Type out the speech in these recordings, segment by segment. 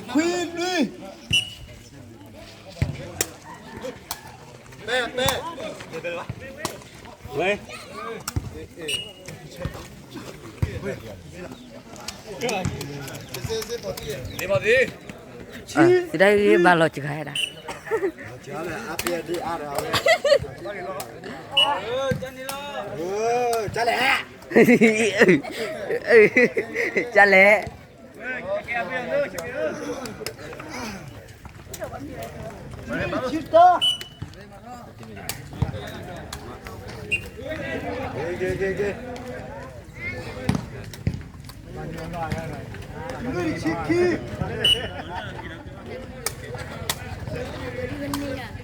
ခွံနွံ ဝဲ သဒါဂ့ၤဘၣ်လီၤစှၤဒၣ် ကလဲၣ် ကလဲၣ် အဲၣ်ဒၣ်တိၢ်လီၤကီရၤ ယဲၢ်ဆံခံ လ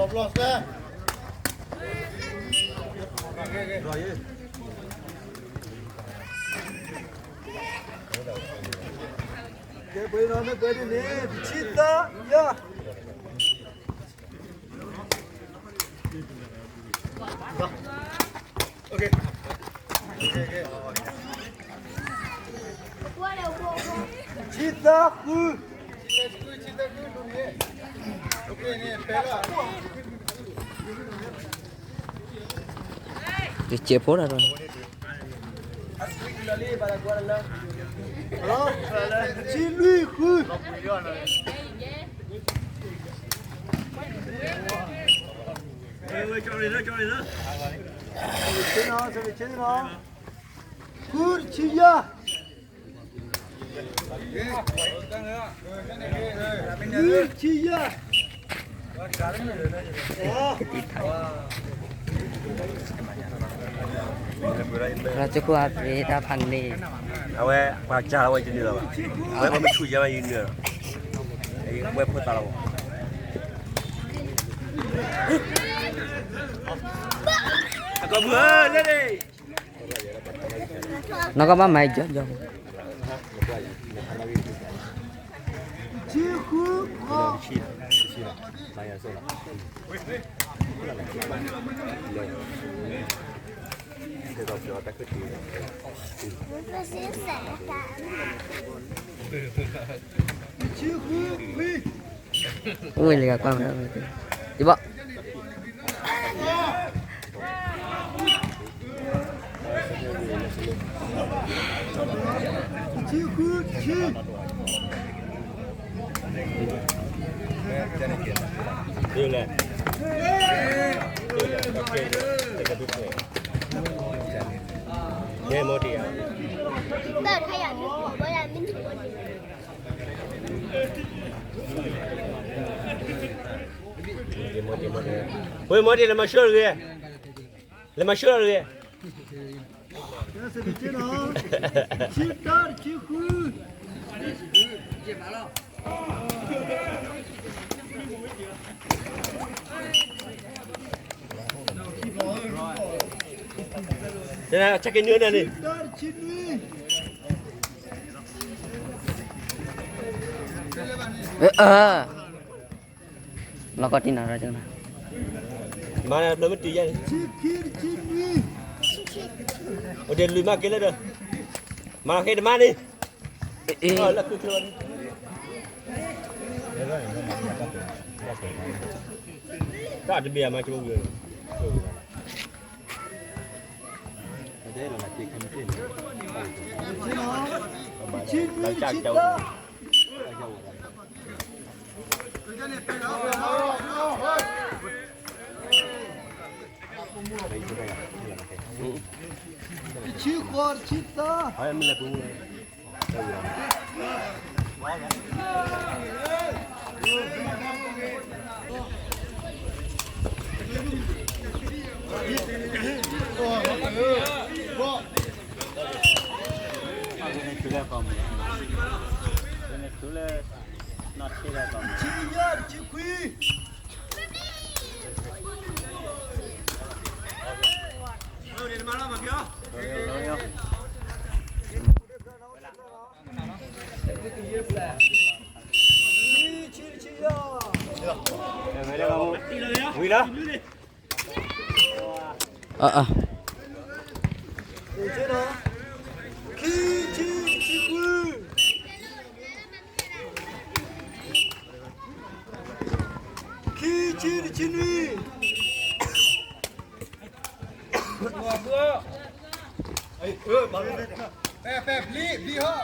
ီၤဘျီစဲ ကဲ ပှဲၤနီၤ မ့ၢ်ပှဲၤဒ်န့ၣ် တဆံသၢ ယဲၢ် ဆံသၢဃု တစဲးဖိတၢ်ဒီး ဆံလွံၢ်ဃု ဆံနီၤ ဆံနီၤ ဃုတဆံယဲၢ် ဃုတဆံယဲၢ် ရၤကခိၣ်အပှ့ၤတၢ်ဖးန့ၣ် အဝဲ ပှၤစၢ်လီၤဝဲယနုာ်လီၤဘၣ် အဝဲပှၤမ့ၢ်ဆူၣ်ယဲၢ်ဘၣ်ယနုာ်လီၤ ဝဲဖိသၣ်လီၤဘၣ် အကဘၣ်မၤကၠီကၠီ ဆံဃုဃီ ဆံဃုခွံ ဝံၤလံကွၢ် ယဘီၣ် ဆံဃုဆံ ဒ်လဲၣ် ဒ်လဲၣ် ကဲ မ့ၢ်တံၢ်ဧါ မ့ၢ်တံၢ် မ့ၢ်တံၢ် လဲၤမၤဆှၢတဂ့ၤ လဲၤမၤဆှၢတဂ့ၤ ဆံတၢ ဆံဃု ဆံတၢ ဆံနွံ လီၤကီတံၢ်နီၤ မၤလၢမ့ၢ်တံၢ်ယဲၢ်န့ၣ် အိၣ်ဒံးလွံၢ်မးက့ၤလၢဒီး မၤလီၤဃ့တမါန့ၣ် အ့ တၢ်တဘ့ၣ်အမၤကၠိဝံၤ ဆံနွံ ဆံတၢ ဆံဃိး ဆံသၢ ဆံယဲၢ် ဆံခွံ ဆံယဲၢ် ဝံၤလီၤ. အၢ အၢ ခံဆံတဆံခွံ, ခံဆံတဆံနွံ, ပဲ ပဲ ပျံၤ ပျံၤဟီၣ်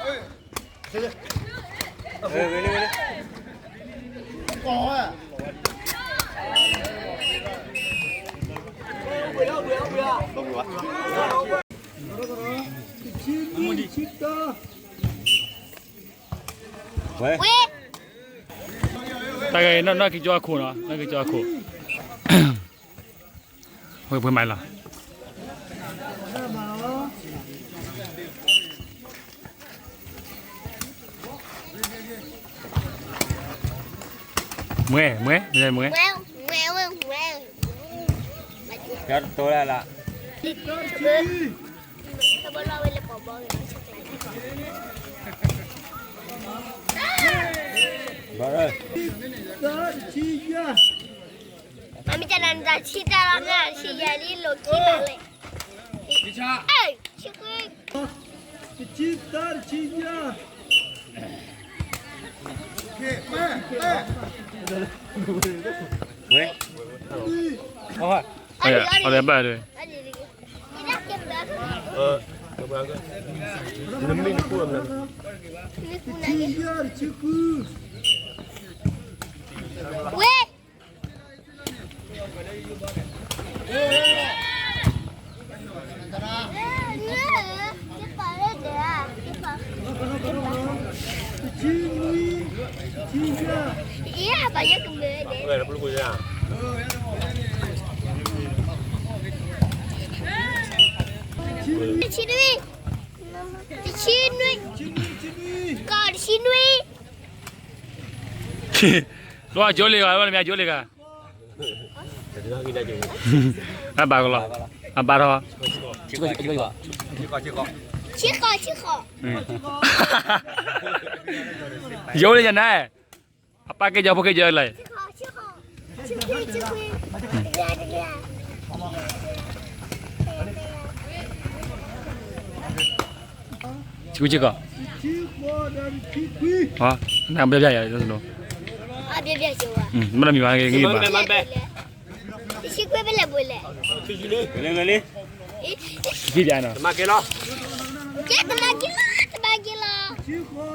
ဝဲ တၢ်ဂ့ၢ်နီၢ်ကံကၠီအခိၣ်နီၤ နီၢ်ကံကၠီအခိၣ် ဝဲပှဲၤမးလီၤ. မွဲ မွဲ မွဲ မွဲ မွဲ မွဲ တတိလၢ်လၢ် မ့ၢ်တၢ်နတၢ်ဆံတၢ်လီၤန့ၣ် ဆံယၤလံလိာ်ခံပါလဲၣ်. ဆံခွံ တဆံသၢ တဆံယၤ ဝဲ အဝဲ အဝဲဘၣ်ဒၣ် တဆံယၤ တဆံဃု ဝဲ တဆံနွံ တဆံယၤ တဆံနွံ တဆံနွံ ကီၢ်တဆံနွံ လီၤကၠိလံဂၤ လီၤမ့ၢ်ကၠိလံဂၤ အဘၣ်ကလီၤ အဘၣ်ထီၣ် ဆံဃိး ဆံဃိး ယိၤလံယနဲ အပၢ်က့ၤယီၤဖိက့ၤယီၤလံ ဆံခွံဆံခွံ ဆံခွံဆံခွံ ဆံခွံဆံခွံ နဘျါဘျါယၤ မ့ၢ်တမံၤဘၣ် ဂ့ၤဂ့ၤဘၣ် ဆံခွံဘဲလဲၣ်ဘိလဲၣ် ခံဘျါနီၤ တမၤက့ၤလီၤ ကဲတမၤက့ၤလီၤ တမၤက့ၤလီၤ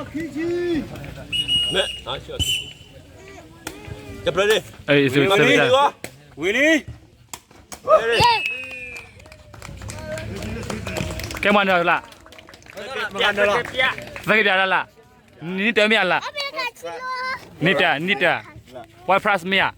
တပျၢ်န့ၣ် ဝံၤလံ ကဲမၤနၢၤလၢ် သကပျၢ်လၢ်လၢ် နံၣ်တၢမ့ၢ်အလၢ် နံၣ်တၢ နံၣ်တၢ white price မ့ၢ်ဧါ